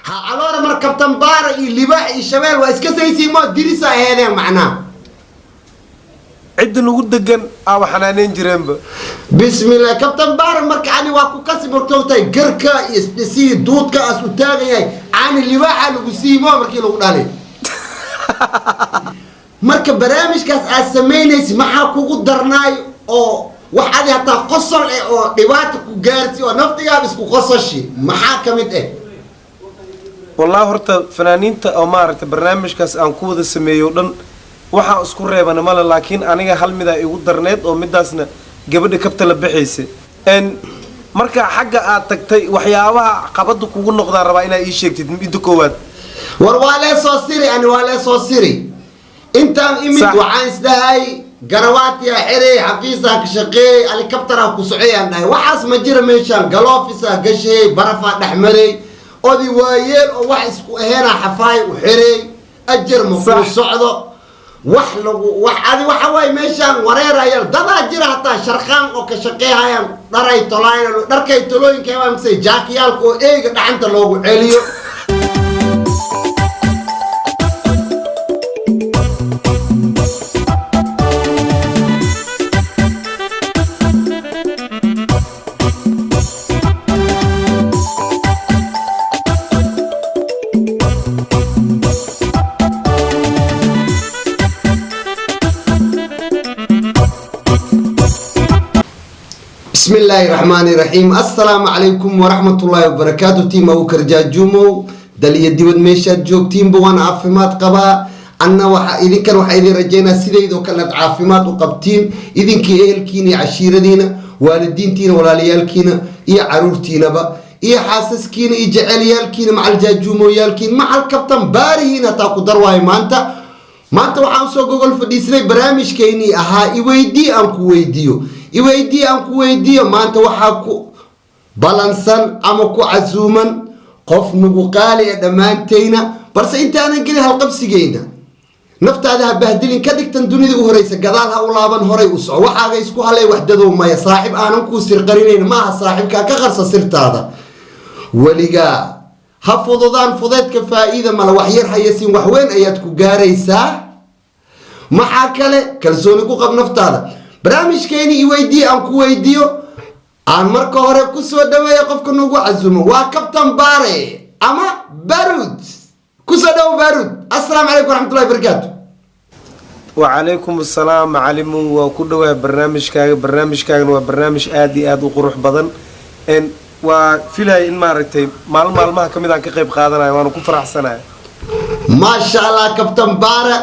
Ha aloora mar Kabtan Baara iyo libaax iyo shabeel waa iska saysiimo dirisa aheedeen macnaha. Cidda nagu degan aaba xanaaneyn jireenba. Bismillah, Kabtan Baara, marka ani waa ku kasi martoogtahay garka iyo isdhisii duudka as u taagan yahay, caani libaaxa lagu siimo markii lagu dhalay. Marka barnaamijkaas aad samaynaysa maxaa kugu darnaay oo wax adi hataa qosol eh oo dhibaata ku gaarsi oo naftigaaba isku qososhi maxaa ka mid eh? Wallahi horta fanaaniinta oo maaragtay barnaamijkaas aan ku wada sameeyo o dhan waxaan isku reebana male, laakiin aniga hal midaa igu darneed oo midaasna gabadha kabta la baxaysa n marka xagga aad tagtay waxyaabaha qabada kugu noqdaan rabaa inaad ii sheegtid midda koowaad. War waa lee soo siri, ani waa lee soo siri intaan imid. Waxaan isdhahay garawaatiyaa xerey, xafiisaa ka shaqeeyey, helicopteraa ku soceyaan dhahay. Waxaas ma jira meeshaan, galoofisaa gashay, barafaa dhexmaray, odi waayeel oo wax isku aheenaa xafaay u xerey, ajar ma kuu socdo wax lagu wax adi. Waxa waaye meeshaan wareeraya dadaa jira, hataa sharqaan oo ka shaqeehayaan, dharay tolaayaan, dharkay tolooyinka waa mise jaakiyaalka oo eyga dhacanta loogu celiyo. بسم الله الرحمن الرحيم، السلام عليكم ورحمة الله وبركاته. Team Abukar Jaajumow, daliya dibad meeshaad joogtiinba waan caafimaad qabaa. Anna waxa idinkan waxaa idin rajaynaa sidaydoo kale aad caafimaad u qabtiin, idinkii ehelkiina iyo cashiiradiina, waalidiintiina, walaalayaalkiina iyo caruurtiinaba iyo xaasaskiina iyo jecelyaalkiina, macal jaajuumoyaalkiina, macal Kabtan Baarihiina hataa ku dar waayo. Maanta waxaan usoo gogol fadhiisnay barnaamijkeynii ahaa "Iweydii aan ku weydiiyo". "Iweydii aan ku weydiiyo" maanta waxaa ku balansan ama ku casuuman qof nugu qaali ee dhammaantayna. Balse intaanan gelin halqabsigeyna, naftaada ha bahdilin, ka dhigtan dunida u horeysa, gadaal ha u laaban, horay u soco, waxaaga isku halay. Waxdadow maya, saaxiib aanan kuu sirqarinayn maaha saaxiibkaa, ka qarsa sirtaada weligaa. Ha fududaan, fudeedka faa'iida male. Wax yar hayasin, wax weyn ayaad ku gaaraysaa. Maxaa kale? Kalsooni ku qab naftaada. Barnaamijkeeni "Iweydii aan ku weydiiyo" aan marka hore ku soo dhaweeya qofka nagu casumo, waa Kabtan Baare ama Barud. Kusoo dhawo Barud. Assalaamu calaykum waraxmatullahi barakaatu. Wacalaykum assalaam, macalimu. Waa ku dhawahay barnaamijkaaga. Barnaamijkaagana waa barnaamij aada iyo aada u qurux badan. N waa filaya in maaragtay maalin maalmaha ka mid aan ka qayb qaadanayo, waana ku faraxsanaya. Maasha Allah, Kabtan Baare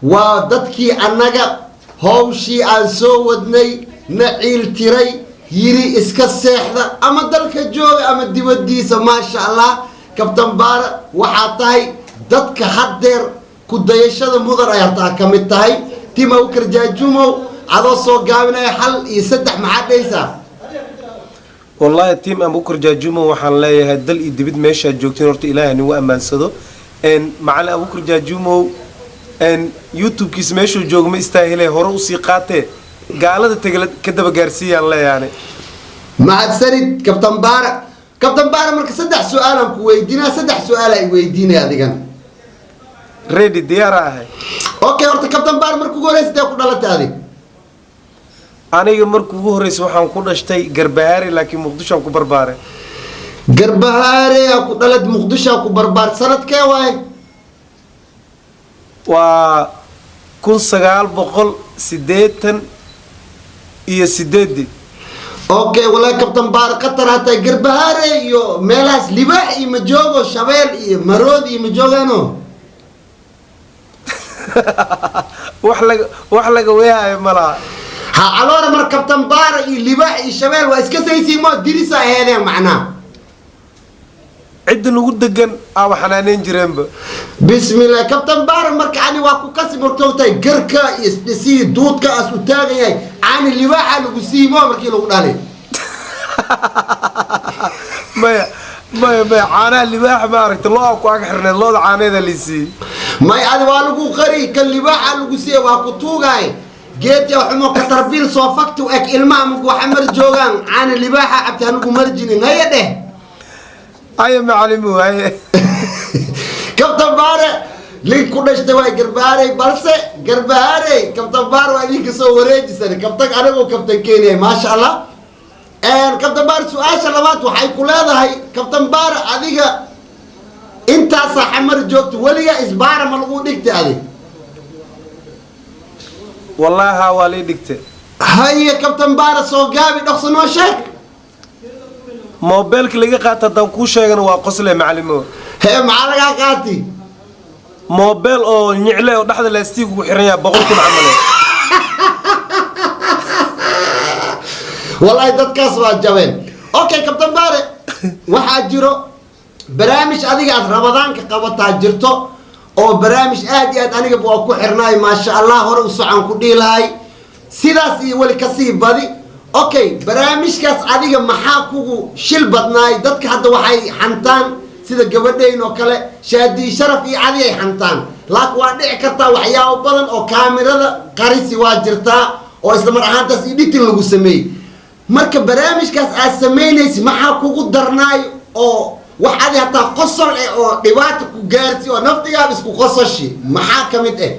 waa dadkii annaga howshii aan soo wadnay na ciil tiray, yiri iska seexda ama dalka jooga ama dibadiisa. Maasha Allah, Kabtan Baare, waxaa tahay dadka haddeer ku dayashada mudan ay hartaa ka mid tahay. Team Abukar Jaajumow, adoo soo gaabinaya, hal iyo saddex maxaad dhahaysaa? Wallaahi team Abukar Jaajumo waxaan leeyahay, dal iyo dibid meeshaad joogtiin horta Ilaahay nigu ammaansado. Macalin Abukar Jaajumow YouTube-kiisa meeshuu joogo ma istaahile, hore usii qaatee, gaalada tegala ka daba gaarsiiyaan leeyahay. Mahadsanid, Kabtan Baara. Kabtan Baara, marka saddex su-aalaan ku weydiinaa, saddex su-aal ay weydiinaya adigan. Ready, diyaara ahay. Okay, horta Kabtan Baara, marka ugu horeysa dee ku dhalatay adig? Aniga marka ugu horreysa waxaan ku dhashtay Garbahaari, laakiin Muqdishoan ku barbaaray. Garbahaare aa ku dhalad, Muqdishoa ku barbaar. Sanadkee waaye? Waa 1988-dii. Okay, wallahi Kabtan Baara qatar hataa. Garbahaare iyo meelahaas libaax iyo majoogo, shabeel iyo marood iyo majoogaano? Wax laga weehayo ma laha. Ha aloora mar Kabtan Baara iyo libaax iyo shabeel waa iska saysiimo dirisa aheedeen macnaha. Cidda nagu degan aaba xanaaneyn jireenba. Bismillah, Kabtan Baara, marka ani waa ku kasi martoogtahay garka iyo isdhisii duudka as u taagan yahay, caani libaaxa lagu siimo markii lagu dhalay. Maya, maya, maya, caanaha libaaxa ma aragta, lo-a ku ag xirneed, looda caaneeda laysiiyey. May, adi waa lagu qari, kan libaaxa lagu siiye waa ku tuugaay geedya xumo katarbiil soo fakti u eg. Ilmaha maku waxa mar joogaan caani libaaxa cabti, anigu marjinin haya dheh. Haye macalimu, haye. Kabtan Baare link ku dhashtay waa Garbaharey, balse Garbaharey Kabtan Baare waa idinka soo wareejisan. Kabtan anigoo kabtan keenaya, maasha Allah. Kabtan Baare, su-aasha labaad waxay ku leedahay: Kabtan Baare, adiga intaasaa Xamar joogta, weligaa isbaara ma lagu dhigtay adig? Wallaahi haa, waa lii dhigtay. Haye, Kabtan Baare, soo gaabi, dhaqso noo sheeg. Moobeelka laga qaata haddaan kuu sheegana waa qosle, macalimo. Hee, maxaa lagaa qaati? Moobeel oo nyicle oo dhexda laastiig ugu xiran yahay, 100,000 camale. Wallaahi dadkaas waa jabeen. Okay, Kabtan Baare, waxaa jiro barnaamij adiga aad Ramadaanka qabataa jirto, oo barnaamij aad iyo aad aniga waa ku xirnaay. Maasha Allah, hore u socon ku dhihi lahay, sidaas iyo weli kasii badi. Okay, barnaamijkaas adiga maxaa kugu shil badnaay? Dadka hadda waxay xantaan sida gabadhayn oo kale, Shaadii Sharaf iyo adi ay xantaan, laakiin waa dhici kartaa waxyaabo badan oo kaamirada qarisi waa jirtaa oo isla mar ahaantaas editing lagu sameeyey. Marka barnaamijkaas aad samaynaysi maxaa kugu darnaay oo wax adi hataa qosol eh oo dhibaata ku gaarsi oo naftigaaba isku qososhi, maxaa ka mid eh?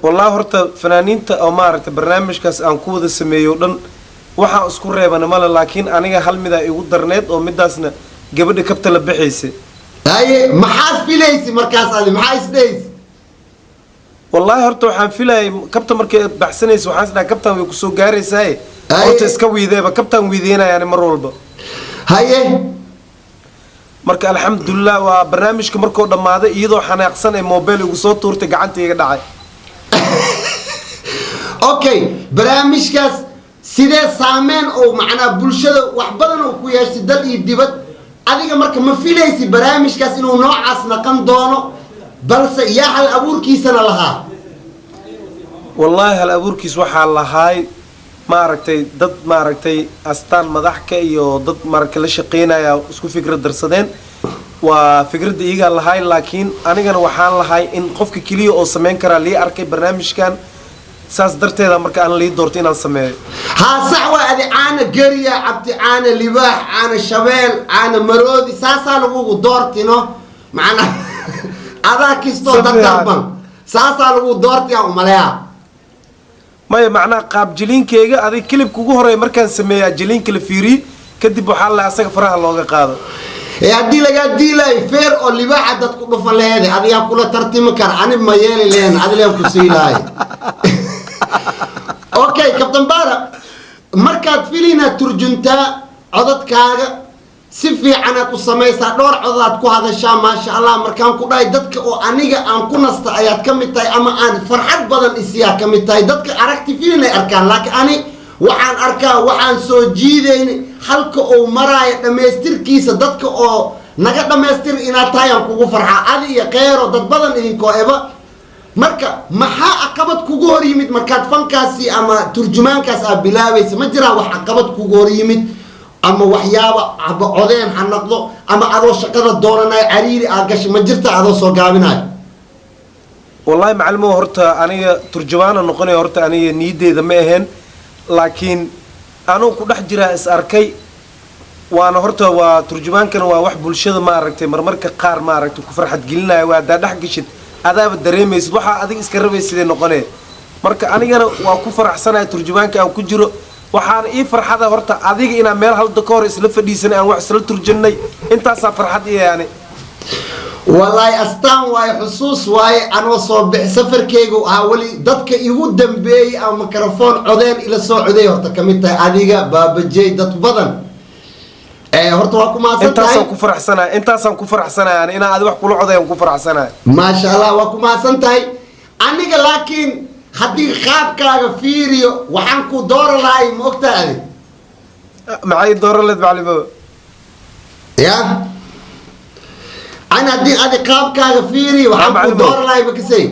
Wallaahi horta fanaaniinta oo maaragtay barnaamijkaas aan ku wada sameeyo o dhan waxaan isku reebana male, laakiin aniga hal midaa igu darneed oo midaasna gabadha kabta la baxaysa. Haye, maxaad filaysi markaas adi? Maxaa isdhehaysi? Wallaahi horta waxaan filayay kabta markay baxsanaysa, waxaan isdhahay kabtaan way kusoo gaaraysaaye. Haye. Horta iska wiideeba, kabtaan wiideynayaan mar walba. Haye. Marka alxamdulilah, waa barnaamijka markuu dhammaaday, iyadoo xanaaqsan ee mobile igu soo tuurtay, gacanta iga dhacay. Okay, barnaamijkaas sidee saameyn oo macnaa bulshada wax badan oo ku yeeshtay dal iyo dibad? Adiga marka ma filaysi barnaamijkaas inuu noocaas naqan doono? Balse yaa hal abuurkiisana lahaa? Wallaahi hal abuurkiis waxaa lahaay maaragtay dad maaragtay astaan madaxka iyo dad maaragtay la shaqeynaya isku fikrad darsadeen. Waa fikradda iyagaa lahaay, laakiin anigana waxaan lahay in qofka keliya oo sameyn karaa lii arkay barnaamijkan, saas darteeda marka aan lii doortay inaan sameeyo. Haa, sax waa. Adi caana geriya cabti, caana libaax, caana shabeel, caana maroodi, saasaa lagugu doortino. Macnaa adaa kistoo Si fiican. Dardarban saasaa lagu doortiyaa umaleyaa. Maya, macnaha qaab jiliinkeyga adig clip-ka ugu horeeya markaan sameeyaa jiliinka la fiiriyey kadib, waxaa la asaga faraha looga qaado. Ee haddii lagaa diilaayo, feer oo libaaxa dad ku dhufa leede, adigaa kula tartimi kara. Ani ma yeeli leen, adi leen ku sii lahay. Okay, Kabtan Baara, markaad filinaad turjuntaa, codadkaaga si fiicanaad u samaysaa, dhowr cododaad ku hadashaa, maasha Allah. Markaan ku dhahay dadka oo aniga aan ku nasta ayaad ka mid tahay, ama aan farxad badan isiyaa ka mid tahay. Dadka aragti filin ay arkaan, laakiin ani waxaan arkaa waxaan soo jiidayn halka uu maraayo dhammaystirkiisa. Dadka oo naga dhammaystir inaad tahay aan kugu farxaa, adi iyo Kheyro, dad badan idinkoo eba. Marka maxaa caqabad kugu hor yimid markaad fankaasi ama turjumaankaas aad bilaabaysa? Ma jiraa wax caqabad kugu hor yimid, ama waxyaaba haba codeen ha noqdo, ama adoo shaqada doonanayo cariiri aad gashay? Ma jirta, adoo soo gaabinayo? Wallaahi macalimo, horta aniga turjumaana noqonaya horta aniga niyaddeeda ma ahayn, laakiin anugu ku dhex jiraa is arkay. Waana horta waa turjumaankana waa wax bulshada maaragtay marmarka qaar maaragtay ku farxad gelinaya. Waa haddaa dhex gashid adaaba dareemaysid waxaa adiga iska rabaysidee noqonee. Marka anigana waa ku faraxsanaya turjumaanka aan ku jiro. Waxaana ii farxada horta adiga inaan meel halda ka hor isla fadhiisanay, aan wax isla turjannay. Intaasaa farxad ii yani. Wallaahi astaan waaye, xusuus waaye. Anoo soo bix safarkeygu ahaa, weli dadka igu dambeeyey ama microphone codeen ila soo codeey horta kamid tahay adiga, Baabajey, dad badan. Horta waa ku mahadsan tahay. Intaasaan ku faraxsanaya, intaasaan ku faraxsanaya ani inaan adi wax kula codayan ku faraxsanaya. Maasha Allah, waa ku mahadsan tahay. Aniga laakiin haddii qaabkaaga fiiriyo, waxaan ku doora lahay, ma ogtahay adi? Maxay dooro leed, macalimo? Ya, ani haddii adi qaabkaaga fiiriyo, waxaan ku Macalimo. doora lahay, makasay?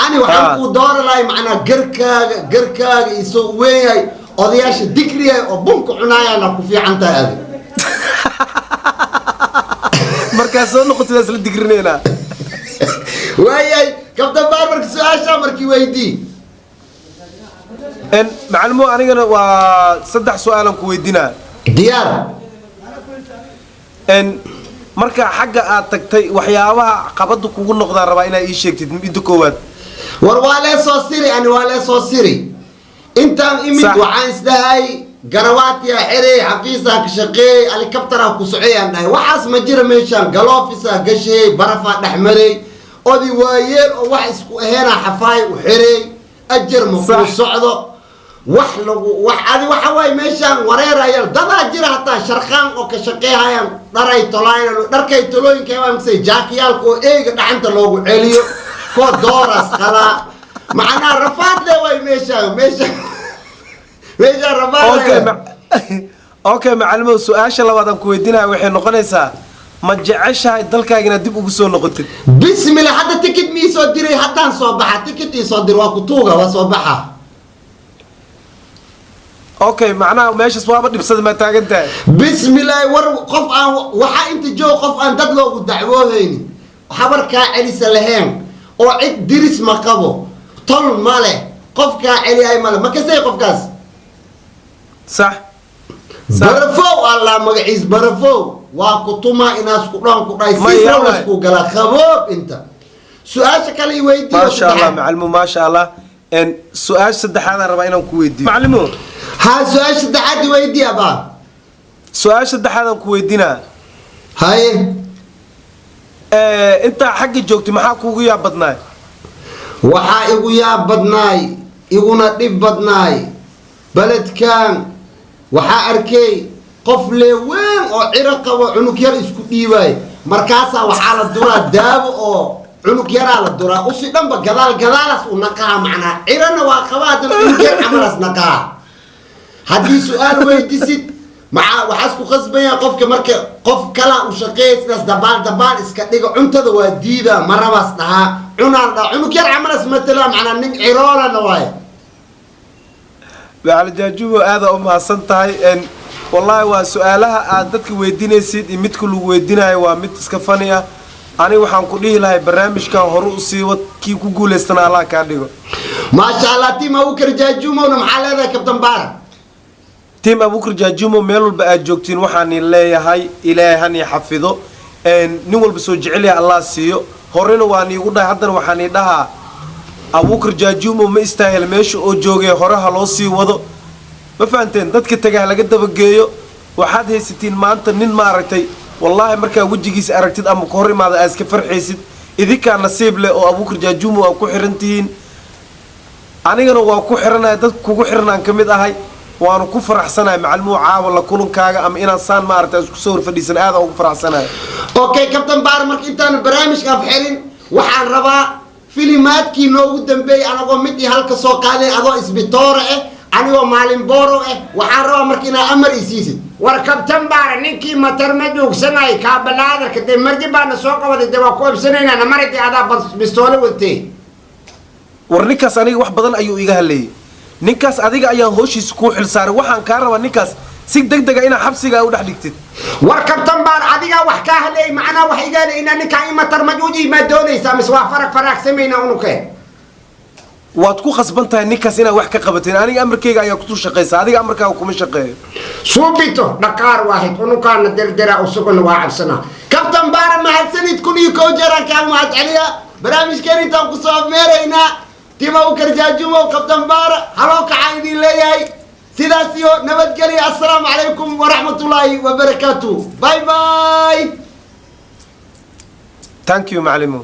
Ani waxaan ku doora lahay, macnaa garkaaga isoo weyn yahay, odayaasha digriyahay oo bunka cunaayana ku fiican tahay adi. Markaa soo noqotid isla digrinaynaa. Waayahay, Kabtan Baar, marka su-aashaa markii weydii. Macalimo, anigana waa saddex su-aalan ku weydiinaa. Diyaar. N Markaa xagga aad tagtay, waxyaabaha qabada kugu noqdaan rabaa inaad ii sheegtid midda koowaad. War waa lee soo siri, ani waa lee soo siri intaan imid. Waxaan isdhahay garawaatiyaa xerey, xafiisaa ka shaqeeyey, helicopteraa ku soceyaan dhahay. Waxaas ma jira meeshaan. Galoofisaa gashay, barafaa dhexmarey, odi waayeel oo wax isku aheenaa xafaay u xerey, ajar ma kuu socdo. Wax lagu wax adi waxa waaye meeshaan wareerayaan. Dadaa jira hataa sharqaan oo ka shaqeehayaan, dharay tolaayaan, dharkay tolooyinka waa mise jaakiyaalka oo eyga dhacanta loogu celiyo koo dooras qalaa. Macnaha rafaad le waay meeshaan, meeshaan rafaad le. Okay, macalimow, su-aasha labaad aan ku weydiinaya waxay noqonaysaa: ma jeceshahay dalkaaga inaad dib ugu soo noqotid? Bismillah, hadda tikid mi soo diray? Haddaan soo baxa, tikid ii soo dir, waa ku tuuga, waa soo baxa. Okay, macnaha meeshaas waaba dhibsada maa taagan tahay? Bismillah, war qof aan waxaa inta joog, qof aan dad loogu dacwoohayni, habar kaa celisa lahayn, oo cid diris ma qabo, tol ma leh, qof kaa celiyaay male, ma kasay qofkaas? Sax. Barafow allah magaciis barafow waa ku tumaa inaas ku dhoon ku dhahay. Maya, siisra waay. Laysku galaa qaboob. Inta su-aasha kale i weydiiyo. Maasha Allah, macalimo, maasha Allah. Su-aasha saddexaad aan rabaa inaan ku weydiiyo, macalimo. Ha, su-aasha saddexaad i weydii, abaa. Su-aasha saddexaad aan ku weydiinaa. Haye. Intaa xagga joogtay maxaa kuugu yaab badnaay? Waxaa igu yaab badnaay, iguna dhib badnaay beledkan, waxaa arkay qof leeweyn oo ciro qabo cunug yar isku dhiibaay. Markaasaa waxaa la duraa daawo oo cunug yaraa la duraa, usi dhanba gadaal gadaalaas u naqaa. Macnaa cirana waa qaba, haddana cunug yar camalaas naqaa. Haddii su-aal weydisid, maxaa waxaas ku khasbaya qofka? Marka qof kalaa u shaqeeya, sidaas dabaal dabaal iska dhiga, cuntada waa diida, marabaas dhahaa, cunaan dhaha, cunug yar camalas matala, macnaa nin ciroolana waaye. Macalin Jaajubo, aada u mahadsan tahay. Wallaahi waa su-aalaha aad dadka weydiinaysid iyo midka lagu weydiinayo waa mid iska fani ah. Aniga waxaan ku dhihi lahay barnaamijkan hore usii wad, kii ku guulaystana Allah kaa dhigo. Maasha Allah. Team Abukar Jaajumowna maxaa leedahay, Kabtan Baara? Team Abukar Jaajumo, meel walba aad joogtiin, waxaan leeyahay Ilaahay hani xafido. Nin walba soo jecel yahay Allah siiyo. Horena waa niigu dhahay, haddana waxaan ii dhahaa Abukar Jaajumo ma istaahil meesha oo joogay, hore ha loo sii wado. Ma fahanteen? Dadka taga ha laga dabageeyo. Waxaad haysatiin maanta nin maaragtay, wallaahi markaa wejigiisa aragtid ama ka hor imaada aad iska farxaysid. Idinkaa nasiib leh oo Abuukar Jaajumo aa ku xiran tihiin. Anigana waa ku xiranahay, dad kugu xiranaan ka mid ahay, waanu ku faraxsanahay macalmuhu caawa la kulankaaga ama inaan saan maaragtay isku soo hor fadhiisan, aadaan ugu faraxsanahay. Okay, Kabtan Baar, marka intaan barnaamijka afxirin, waxaan rabaa filimaadkii noogu dambeeyey, anagoo mid iyo halka soo qaaday, adoo isbitoore ah, anigoo maalin booro ah, waxaan rabaa marka inaad amar isiisid. War Kabtan Baara, ninkii matar ma duugsanay kaabalaadarka dee mardi baana soo qabaday, dee waa ku ebsanaynaa namaridi, adaa bistoolo watee. War ninkaas aniga wax badan ayuu iga hadlayay. Ninkaas adiga ayaan hooshiisa kuu xilsaaray. Waxaan kaa rabaa ninkaas si deg dega inaad xabsigaa u dhex dhigtid. War Kabtan Baar, adigaa wax kaa hadlayay, macnaa wax iga hadlay inaa ninkaa i matar majuuji maa doonaysaa mise waa farag faraagsamayna unuke? Waad ku khasban tahay ninkaas inaad wax ka qabateen. Aniga amarkayga ayaa kutu shaqaysa, adiga amarkaaga kuma shaqeeyo. Suubito dhaqaar waahid, unukaana derdera usuguna waa cabsanaa. Kabtan Baara, mahadsanid. 1001 jeeraan kaa mahad celiya. Barnaamijkeen intaan kusoo afmeeraynaa. Team Abukar Jaajumow, Kabtan Baara haloo kacaa idin leeyahay. Sidaas iyo nabadgelya. Assalaamu calaykum waraxmatullaahi wabarakaatu. Bye bye. Thank you, macalimo.